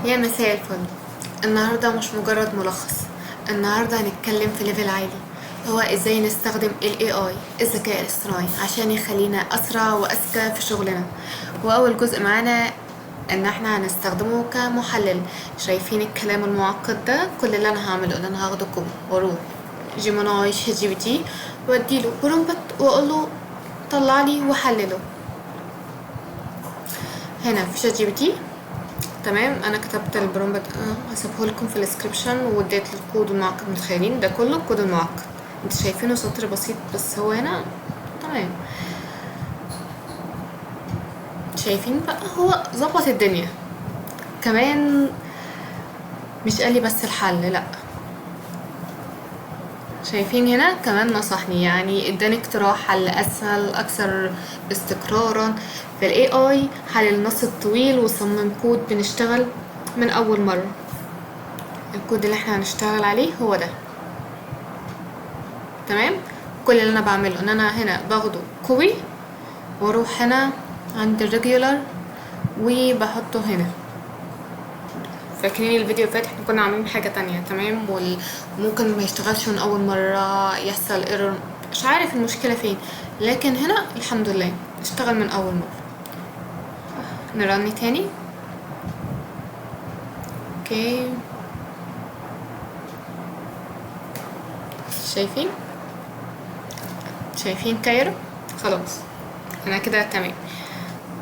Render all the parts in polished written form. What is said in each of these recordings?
يا مساء الفل. النهاردة مش مجرد ملخص، النهاردة هنتكلم في level عالي، هو ازاي نستخدم ال AI الذكاء الاصطناعي عشان يخلينا اسرع واذكى في شغلنا. واول جزء معانا ان احنا هنستخدمه كمحلل. شايفين الكلام المعقد ده؟ كل اللي انا هعمله ان انا هاخده copy واروح Gemini ChatGPT واديله prompt واقول له طلع لي وحلله هنا في ChatGPT. تمام، انا كتبت ال prompt، هسيبه لكم في ال description، واديت الكود المعقد. متخيلين ده كله الكود المعقد؟ انتوا شايفينه سطر بسيط بس هو هنا تمام. شايفين بقى هو ظبط الدنيا كمان، مش قال لي بس الحل، لا شايفين هنا كمان نصحني، يعني اداني اقتراح حل اسهل اكثر استقرارا في ال AI، حل النص الطويل وصمم كود بنشتغل من اول مرة. الكود اللي احنا هنشتغل عليه هو ده. تمام، كل اللي انا بعمله ان انا هنا باخده copy واروح هنا عند ال regular وبحطه هنا. فاكرين الفيديو اللي فات احنا كنا عاملين حاجة تانية؟ تمام، وممكن ما يشتغلش من اول مرة، يحصل error، مش عارف المشكلة فين، لكن هنا الحمد لله اشتغل من اول مرة. ن run تاني. okay، شايفين كايرو؟ خلاص انا كده تمام.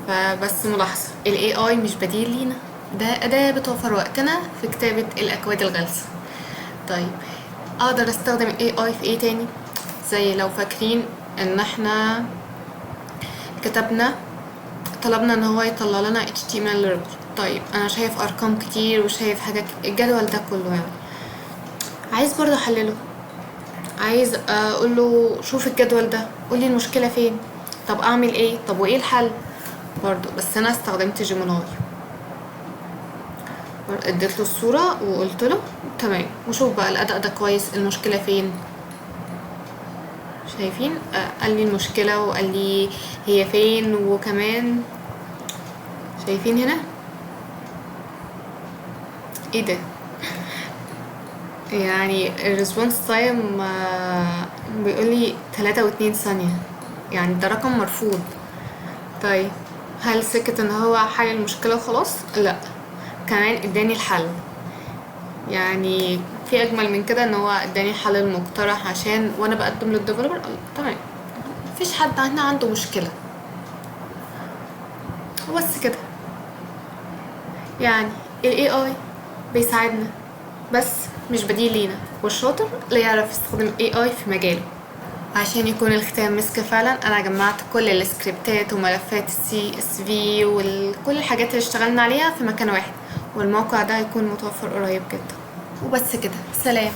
فبس ملاحظة، ال AI مش بديل لينا، ده أداة بتوفر وقتنا في كتابة الأكواد الغلسة. طيب أقدر أستخدم ال AI في إيه تاني؟ زي لو فاكرين إن إحنا طلبنا إن هو يطلع لنا HTML report. طيب أنا شايف أرقام كتير وشايف حاجات، الجدول ده كله عايز برضه أحلله، عايز أقول له شوف الجدول ده، قولي المشكلة فين، طب أعمل إيه، طب وإيه الحل برضه. بس أنا استخدمت Gemini، اديت له الصورة وقلت له تمام، وشوف بقى الأداء ده كويس، المشكلة فين. شايفين؟ قال لي المشكلة وقال لي هي فين، وكمان شايفين هنا ايه ده؟ ال response time، بيقول لي 3.2 ثانية، ده رقم مرفوض. طيب هل سكت ان هو حل المشكلة وخلاص؟ لا، كمان اداني الحل. في اجمل من كده ان هو اداني الحل المقترح عشان وانا بقدم لل developer. تمام، مفيش حد هنا عنده مشكلة، وبس كده. ال AI بيساعدنا بس مش بديل لينا، والشاطر اللي يعرف يستخدم ال AI في مجاله. عشان يكون الختام مسك فعلا، انا جمعت كل السكريبتات وملفات السي اس في وكل الحاجات اللي اشتغلنا عليها في مكان واحد، والموقع ده هيكون متوفر قريب جدا. وبس كده، سلام.